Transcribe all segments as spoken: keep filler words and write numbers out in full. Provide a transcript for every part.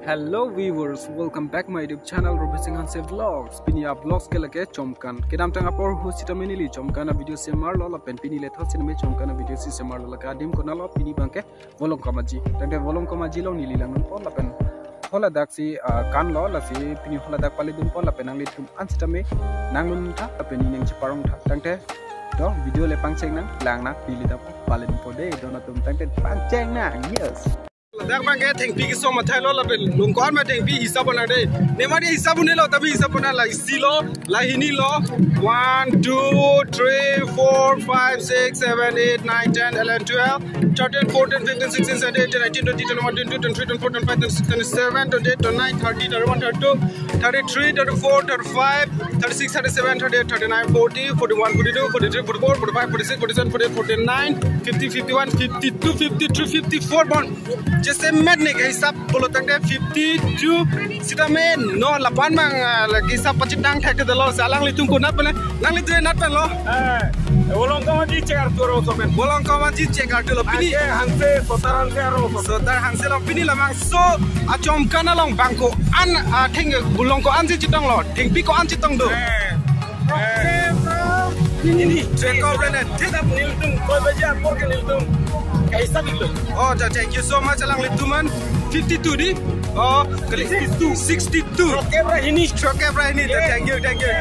Hello viewers, welcome back my YouTube channel Robising Hanse Vlogs. Pini a-vlogs ke lake Chomkan. Kedamtang apor ahut sitame neli Chomkan a-video semarlo lapen pini le thot sitame Chomkan a-video si semarlo, lake adim konatlo, pini abangke Volongkom Aji. Tangte Volongkom Aji along neli langdunpo lapen haladak si, ah, kanlo, lasi pini haladak paledunpo lapen nanglitum an sitame nangdun tha lapen neli nangcheparong tha. Tangte to video le pangcheng nang, lang nang, pili ta paledunpo dei, don atum, tangte pangcheng nang, yes. Ladak abangke thengpi keso mathailo lapen longkon ma thengpi hisap bona dei. Nemari hisap unelo, tapi hisap bona la isi lo, la hini lo. One, two, three, four, five, six, seven, eight, nine, ten, eleven, twelve, thirteen, fourteen, fifteen, sixteen, seventeen, eighteen, nineteen, twenty, twenty-one, twenty-two, twenty-three, twenty-four, twenty-five, twenty-six, twenty-seven, twenty-eight, twenty-nine, thirty, thirty-one, thirty-two, thirty-three, thirty-four, thirty-five, thirty-six, thirty-seven, thirty-eight, thirty-nine, forty, forty-one, forty-two, forty-three, forty-four, forty-five, forty-six, forty-seven, forty-eight, forty-nine, fifty, fifty-one, fifty-two, fifty-three, fifty-four bon. Jese met ne ke hisap pulo tangte fifty-two sitame non lapu-an abang, ah, lake hisap pachethang thekthedetlo, si alanglitum konat pen, nanglitum nat penlo. Eh, Volongkom Aji chekar turo sopen. Volongkom Aji chekar tulo pini. Ake Hanse, Sotar Hanse aro sopen. Sotar Hanse lo, pini labangso a-Chomkan along bang ko-an, ah, theng, bulong ko-an si chetonglo, thengpi ko-an chetong do. Eh. Eh. Ini, ini. Check out na. Thik. Nelitum, koi baje apor ke nelitum kaisa diklo. Oh, ja, thank you so much, alanglitum an. Fifty-two dei. Oh, kali. Sixty-two. Sixty-two. Chokebra hini. Chokebra hini. Yes. Thank you, thank you.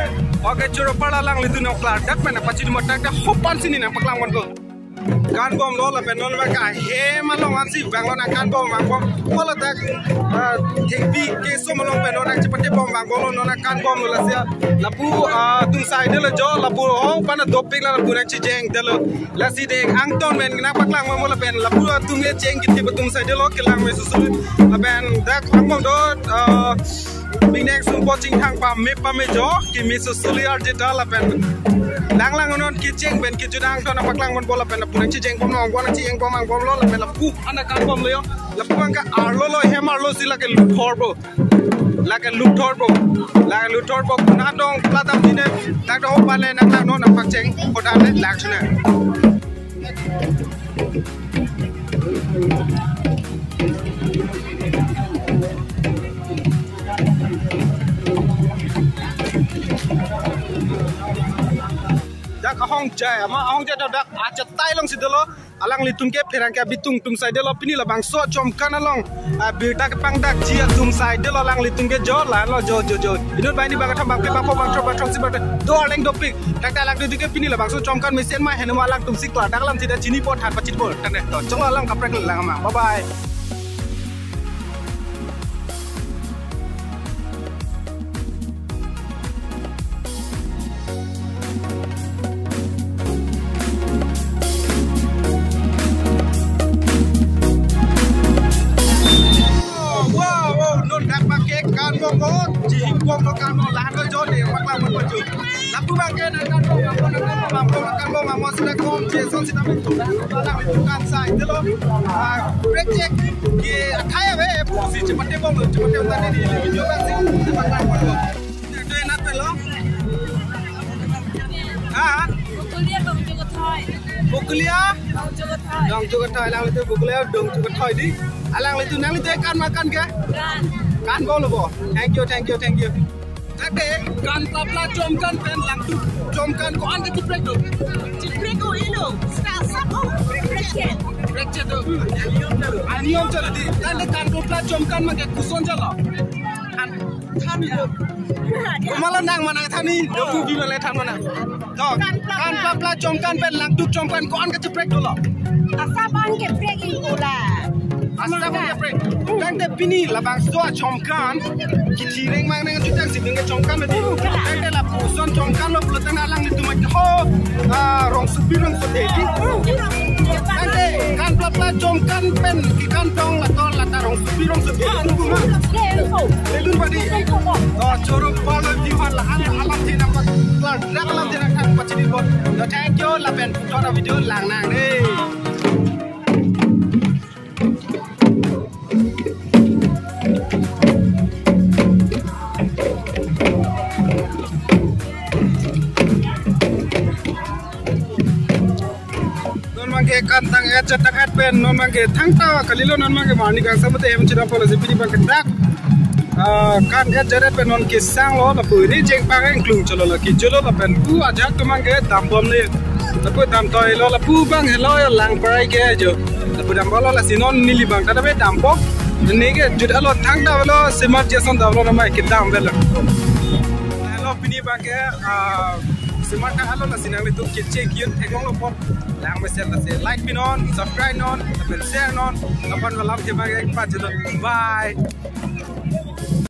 Okay, choro pala alanglitum nang klardak pen pachini mo tangte hopan sini nangpaklang ponpo. Kanbomlo lapen non abangke ahem along ansi vanglo nangkanbom vangbom. Haladak, ah, thengpi keso along pen non nangchepate bom vangbomlo, non nangkanbomlo, lasi lapu, ah, atum saidelo jo, lapu hong pana dopik la lapu nangchejengdelo. Lasi dei angton pen nangpaklang mo lapen lapu atum kecheng kiti atum saidelo kelang me susu. Lapen dak vangbom do, ah, Bingnek sumpo chingthang pame pame jo, keme susu li arjeta lapen. Lang lang non kecheng pen kejut angton nangpaklang ponpo lapen lapu nangchejeng bom nang, nangchejeng bom vangbomlo lapen lapu-an nangkanbomlo jo. Lapu abangke arlo lo, hem arlo si lake luthor bo. Lake luthor bo. Lake luthor bo. Konat dong pla damji ne, dak dong pale nang lang non nangpakcheng, konat ne lang chune. Dak ahong jai, ama ahong jai dak achatai along si dolo, alanglitum ke pherangke abitung atum saidelo pini labangso Chomkan along, ah, birta kepangdakji atum saidelo alanglitum ke jo, la lo jo, jo, jo. Inut banghini bangkethom bangphli bangpho bangthrok bangthrok si bangthrok. Do arleng dopik. Dak dak lak didi ke pini labangso Chomkan mesen ma henema alangtum si klardak alam sida chinipo than pachitpo. Tangte to cholo alam kaprek lang ama. Bye bye. Wow, wow, non dak abangke kanbomlo, chihim bomlo kanbom, lahat lo jo dei, paklang bomlo jo. Lapu abangke nangkanbom, nangkanbom, nangkanbom, nangkanbom, nangkanbom, sida kom, je, so sida me, alanglitum kan saidelo, ah, break check, ke athai ave, pusi chepate bomlo, chepate bomlo, tangte neli video kan si, paklang bomlo. Ito enat pelo. Ha? Bokolia Dongchokthoi. Bokolia? Dongchokthoi. Dongchokthoi, alanglitum Bokolia Dongchokthoi dei. Alanglitum, nanglitum kan ma kan ke? Kan. Kanbomlo bo. Thank you, thank you, thank you. Tangte, kan plapla Chomkan pen langtuk Chomkan ko-an ke chiprek do? Chiprek do ilo. Sita sabo. Break check. Break check do. Aniyom chalo dei. Tangte kan plapla Chomkan abangke koson chalo? Kan. Than lo. Komatlo nang ma nangthan ni, do movie ma le than ma nang. To, kan plapla Chomkan pen langtuk Chomkan ko-an kachiprek dolo? Asap an keprek ilo la. Asap an keprek. Tangte pini labangso a-Chomkan, kithi reng mang nang jutang si ding ke Chomkan mati. Tangte lapuson Chomkan lo pulo tangte alanglitum mati ho, ah, rongsopi rongsopi. Tangte kan plapla Chomkan pen kekan tong la to la ta rongsopi rongsopi. Ledun badi. To choro pala diwan la an alam thina pa klardak alam thina kan pachini bo. To thank you lapen tonta video lang nang dei. Non abangke Kan tang-et jat tang-et pen non abangke thangta kalilo, non abangke Marnikangsam mate hem chira polo si pini abangke dak. Ah, kan-et jat-et pen non kesanglo, lapu ini jeng pang engklung cholo, la kejolo lapen pu ajahak atum abangke dambomle. Lapu damtoilo, lapu abang helo ya Langparai ke jo. Lapu dambomlo, lasi non neli abang ta dam-e dampo. Neke jut alo thangta avelo, semat jason damlo namai kedam avelo. Helo pini abangke, ah, semat ta alo, lasi nanglitum keche kiyun theklonglo apot. Langmesen lasi like pinon, subscribe non, lapen share non, lapen alam ke abangke pajutnon. Bye.